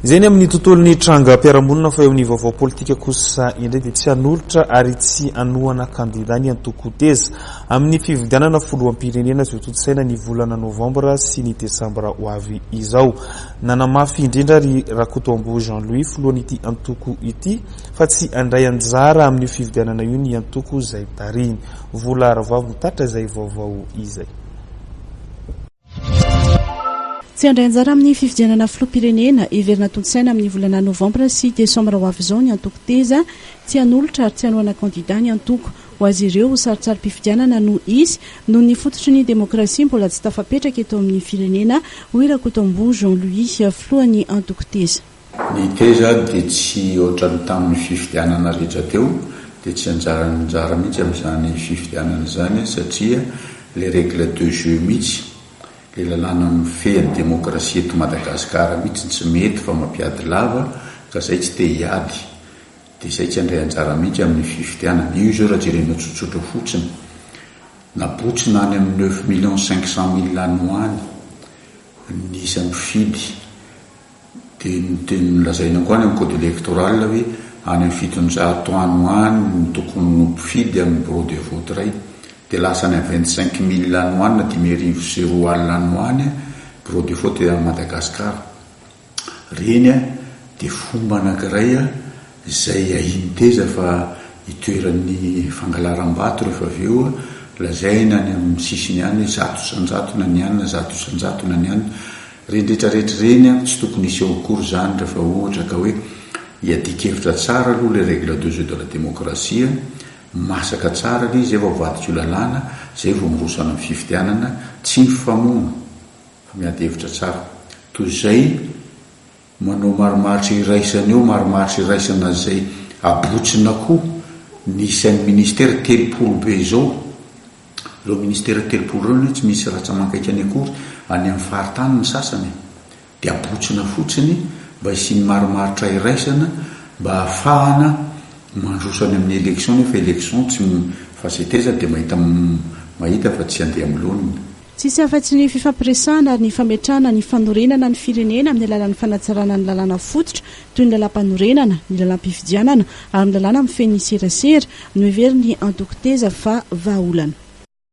Izay ny amin'ny tontolon'ny trangam-piarahamonina fa eo amin'ny vaovao politika kosa indray dia tsy hanolotra ary tsy hanohana kandida ny antoko Teza amin'ny fifidianana filoham-pirenena izay hotontosaina ny volana novambra sy ny desambra ho avy izao. Nanamafy indrindra ry Rakotoamboa Jean Louis filohan'ity antoko ity fa tsy handray anjara amin'io fifidianana io ny antoko izay tarihiny. Vola Ravavy mitatitra izay vaovao izay. Tsy handray anjara amin'ny fifidianana filoham-pirenena heverina tontosaina amin'ny volana novambra sy desambra ho avy izao ny antoko Teza. Tsy hanolotra ary tsy hanohana kandida ny antoko. Ho azy ireo, sarintsarim-pifidianana no hisy noho ny fototry ny demokrasia mbola tsy tafapetraka eto amin'ny firenena, hoy Rakotoamboa Jean Louis, filohan'ny antoko Teza. Ny Teza dia tsy ohatran'ny tamin'ny fifidianana rehetra teo, dia tsy anjaran'anjara mihitsy amin'izany fifidianana izany satria ilay règle de jeu mihitsy, ilay lalàna mifehy ny demokrasia eto Madagasikara mihitsy tsy mety fa mampiady lava ka izay tsy te hiady. Dia izay tsy handray anjara mihitsy amin'ny fifidianana. Io izao raha jerena tsotsotra fotsiny, nabotsina any amin'ny neuf millions cinq cent mille any ho any ny isan'ny mpifidy. Dia dia nolazaina koa any amin'ny code électoral hoe any amin'ny 700 any ho any no tokony ho mpifidy amin'ny bureau de vote iray. Dia lasa any amin'ny 25 mille any ho any na 2005 any ho any bureau de vote any Madagascar. Ireny dia fomba anankiray izay ahian'ny teza fa itoeran'ny fangalaram-bato rehefa avy eo, lazaina any amin'ny sisiny any hoe 100% na ny any na 100% na ny any. Ireny rehetra rehetra ireny tsy tokony hiseho akory izany rehefa ohatra ka hoe hiadian-kevitra tsara aloha ilay règle de jeu de la démocratie, masaka tsara ilay izy zay vao avadika ho lalàna, zay vao miroso any amin'ny fifidianana, tsy mifamono. Fa miady hevitra tsara. Toy izay manao marimaritra iraisana eo, marimaritra iraisana izay abotsina koa ny isan'ny ministera, 30 be izao. Ireo ministera 30 ireo anie tsy misy ratsa-mangaikany akory any amin'ny faritany ny sasany e. Dia abotsina fotsiny mba hisian'ny marimaritra iraisana mba hahafahana mandroso any amin'ny élection nefa élection tsy fa izay teza dia mahita mahita fa tsy handeha amin'ny laoniny. Tsisy afa-tsy ny fifampiresahana ary ny fametrahana ny fanorenana ny firenena amin'ny alalan'ny fanatsarana ny lalàna fototra toy ny lalàmpanorenana, ny lalàm-pifidianana ary ny lalàna mifehy ny serasera no heverin'ny antoko Teza fa vahaolana.